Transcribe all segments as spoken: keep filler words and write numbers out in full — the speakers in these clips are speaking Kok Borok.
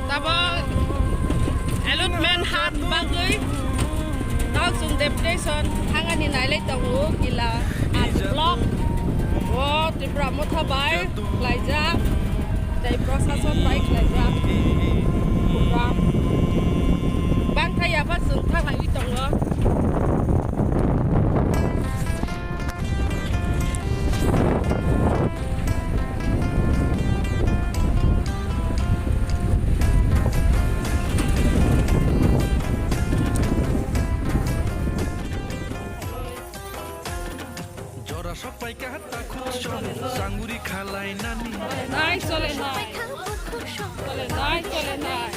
Tabok allotment hap bagwi tao chwng deputation thangani nailai tongo kila art block o Tripura Motha bai khlaijak tei prosason bai khlaijak program bangkha yapha chwng thanglaiwi tongo. Jora sok paikha takhuk song changuri khalai nani. Nai chole nai. Chole nai, chole nai.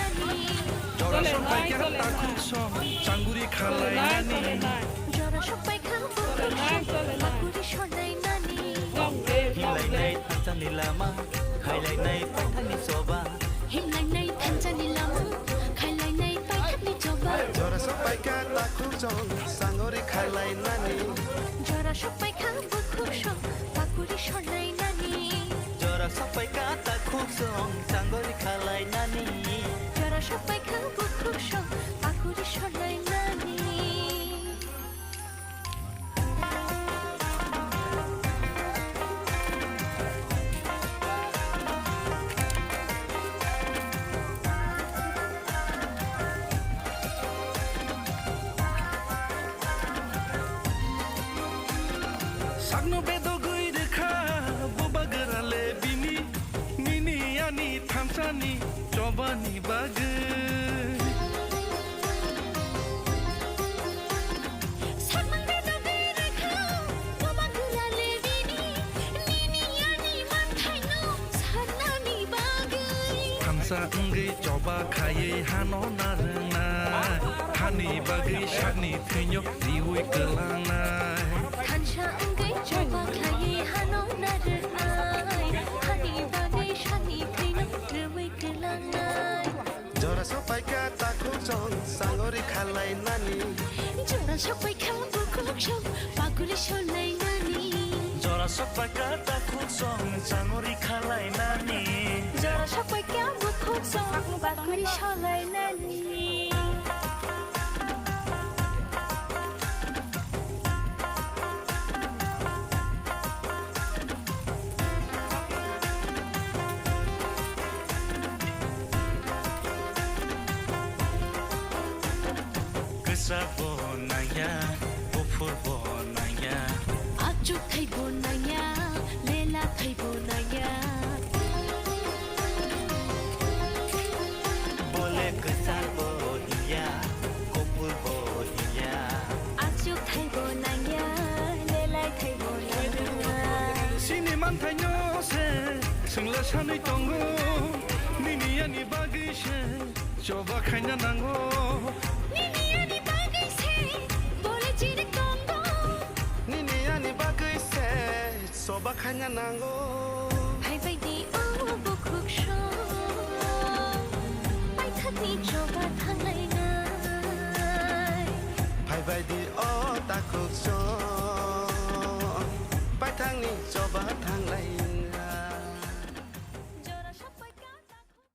Jora sok paikha takhuk song changuri khalai nani. Jora sok paikha takhuk song changuri khalai nani. Himlai nai thansa ni lama, khailai nai paithani choba. Himlai nai thansa ni lama, khailai nai paithani choba. Jora sok paikha takhuk song changuri khalai nani. Jora sok paikha bukhuk song pakuri sorlai nani. Jora sok paikha takhuk song changuri khalai nani. Jora sok paikha bukhuk song pakuri sorlai nani. Sakno bedogwi rwkha bubagra le bini, nini ani thansani chobani bagwi. Sakno bedogwi rwkha bubagra le bini, nini ani manthaino sanani bagwi. Thansa wngwi choba khaiwi hano narwknai, hani bagwi sakni thwino riwi kwlangnai. Thansa wngwi choba khaiwi hano narwknai, hani bagwi sakni thwino riwi kwlangnai. Jora sok paikha takhuk song changuri khalai nani. Jora sok paikha bukhuk song pakuri sorlai nani. Jora sok paikha takhuk song changuri khalai nani. Jora sok paikha bukhuk song pakuri sorlai nani. Kwchak bo nangya, buphur bo nangya. Achuk thai bo nangya, lela thai bo nangya. Bole kwchak bo hiya, kopor bo hiya. Achuk thai bo nangya, lelai thai bo nangya. Sini manthaino se, swngla sanwi tongo. Nini ani bagwi se, choba khaina nango. Nini ani bagwi se, bole chini tongo. Nini ani bagwi se, choba khaina nango. Phaibai di o bukhuk song, paithakni choba thanglainai. Phaibai di o takhuk song.